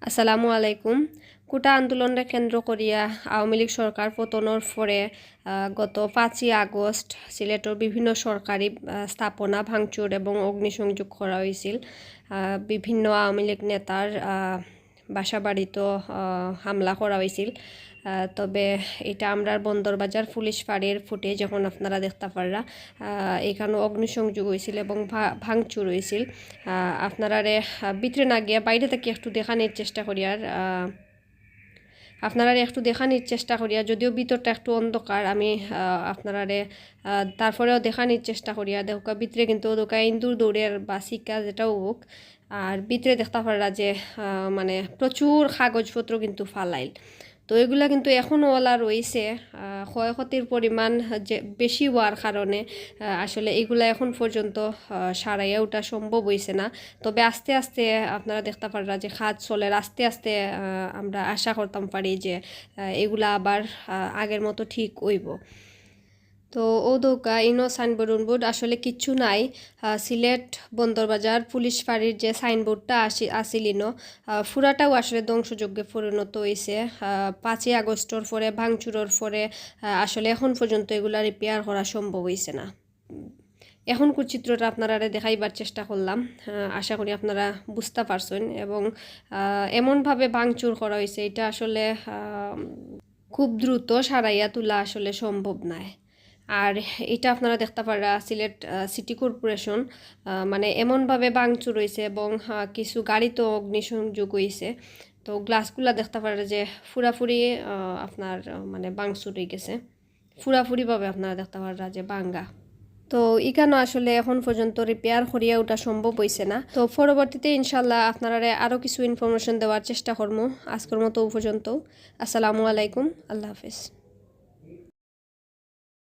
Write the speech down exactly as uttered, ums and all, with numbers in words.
আসসালামু আলাইকুম। কোটা আন্দোলনরে কেন্দ্র করিয়া আওয়ামী লীগ সরকার পতনর পরে, আহ, গত পাঁচই আগস্ট সিলেটর বিভিন্ন সরকারি, আহ, স্থাপনা ভাঙচুর এবং অগ্নিসংযোগ করা হয়েছিল। আহ, বিভিন্ন আওয়ামী লীগ নেতার, আহ, বাসাবাড়িত, আহ, হামলা করা হয়েছিল। আহ, তবে এটা আমরার বন্দরবাজার পুলিশ ফাঁড়ির ফুটেজ এখন আপনারা দেখতা পাররা। আহ, এখানো অগ্নিসংযোগ হয়েছিল এবং ভা-, ভাঙচুর হয়েছিল। আহ, আপনারারে, আহ, ভিতরে না গিয়া বাইরে থাকি একটু দেখানির চেষ্টা করিয়ার, আহ, আপনারারে একটু দেখানির চেষ্টা করিয়ার, যদিও ভিতরটা একটু অন্ধকার, আমি, আহ, আপনারারে, আহ, তারপরেও দেখানির চেষ্টা করিয়ার। দেখউক্কা ভিতরে কিন্তু দেখউক্কা ইন্দুর দৌড়ের বা সিক্কা যেটাও হোক, আর ভিতরে দেখতা পাররা যে, আহ, মানে প্রচুর কাগজপত্র কিন্তু ফালাইল। তো এগুলা কিন্তু এখনও ওলা রইছে। আহ, ক্ষয়ক্ষতির পরিমাণ যে বেশি হওয়ার কারণে, আহ, আসলে এগুলা এখন পর্যন্ত, আহ, সারাইয়া উঠা সম্ভব হইছে না। তবে আস্তে আস্তে আপনারা দেখতা পাররা যে কাজ চলের, আস্তে আস্তে, আহ, আমরা আশা করতাম পারি যে, আহ, এগুলা আবার, আহ, আগের মতো ঠিক হইব। তো ও দেখউক্কা ইনো সাইনবোর্ড উনবোর্ড আসলে কিচ্ছু নাই। আহ, সিলেট বন্দরবাজার পুলিশ ফাঁড়ির যে সাইনবোর্ডটা আসি-, আছিল ইনো, আহ, পুরাটাও আসলে ধ্বংসযজ্ঞে পরিণত হইছে। আহ, পাঁচই আগস্টর পরে, ভাঙচুরর পরে, আহ, আসলে এখন পর্যন্ত এগুলা রিপেয়ার করা সম্ভব হইছে না। এখনকুর চিত্রটা আপনারারে দেখাইবার চেষ্টা করলাম। আহ, আশা করি আপনারা বুঝতা পারছইন এবং, আহ, এমনভাবে ভাঙচুর করা হইছে, এটা আসলে, আহ, খুব দ্রুত সারাইয়া তোলা আসলে সম্ভব নায়। আর এটা আপনারা দেখতা পাররা সিলেট, আহ, সিটি কর্পোরেশন, আহ, মানে এমনভাবে ভাঙচুর হইছে এবং, আহ, কিছু গাড়িত অগ্নিসংযোগ হইছে। তো গ্লাসগুলা দেখতা পাররা যে পুরাপুরি, আহ, আপনার, আহ, মানে ভাঙচুর হয়ে গেছে। পুরাপুরিভাবে আপনারা দেখতা পাররা যে ভাঙ্গা। তো ইখানো আসলে এখন পর্যন্ত রিপেয়ার করিয়া উঠা সম্ভব হইছে না। তো পরবর্তীতে ইনশাল্লাহ আপনারারে আরও কিছু ইনফরমেশন দেওয়ার চেষ্টা করমু। আজকের মতো ও পর্যন্ত। আসসালামু আলাইকুম, আল্লাহ হাফেজ।